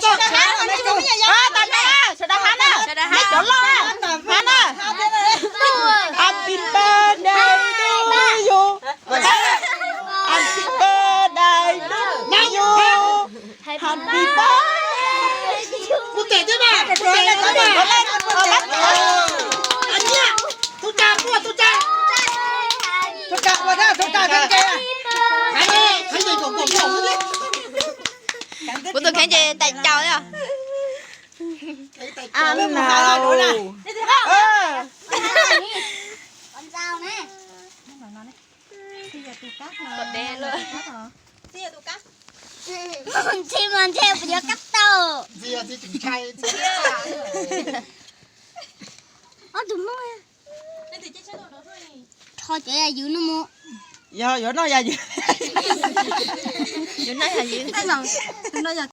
Sawv daws hab na, sawv daws hab na, nej cov loj hab na. Happy birthday to you. Happy birthday to you. Happy birthday. Ua tes thiab mas, ua tes thiab mas. Tus tsa ua, tus tsa. Tus tsa ua, tus tsa. Kuv tus kheev ces tais caus li os. Ntxhi mas ntxhi puas yuav kab tau. Ob tug Hmoob, rho cov yam ywv no mus. Yog yuav noj yam ywv. Yuav noj yam ywv. Tus no yog